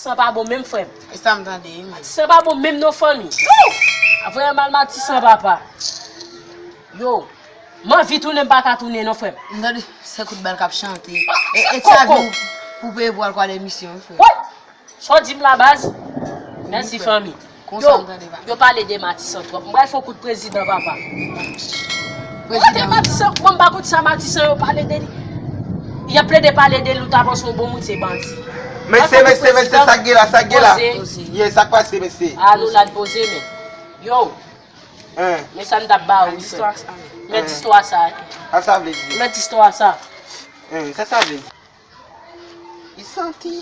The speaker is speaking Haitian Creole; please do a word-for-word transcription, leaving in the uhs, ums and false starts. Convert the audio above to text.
Matisan pa bon menm, frè m. E sa m tande, wi, men. Matisan pa bon menm non, fanmi. Yo! Vrèman, Matisan, papa. Yo, m anvi tounen, m pa ka tounen non, frè m. M tande se kout bal k ap chante. E, e ti avi pou peye pou al kwa demisyon, wi, frè. Sa w di m la, baz? Mèsi, fanmi. Yo, yo pale de Matisan twòp. M pral fè yon kout prezidan, papa. Kote Matisan? Mwen, m pa konn sa Matisan yo pale de li. Y ap plede pale de li, ou ta panse yon bon moun se bandi. Mesye, mesye, mesye, sa k gen la, sa k gen la? Ye, sa k pase, mesye? Alo, la n poze, men. Yo. Men sa m t ap ba ou, frè. Men istwa sa. Sa sa vle di? Men istwa sa. Sa sa vle di? Li santi.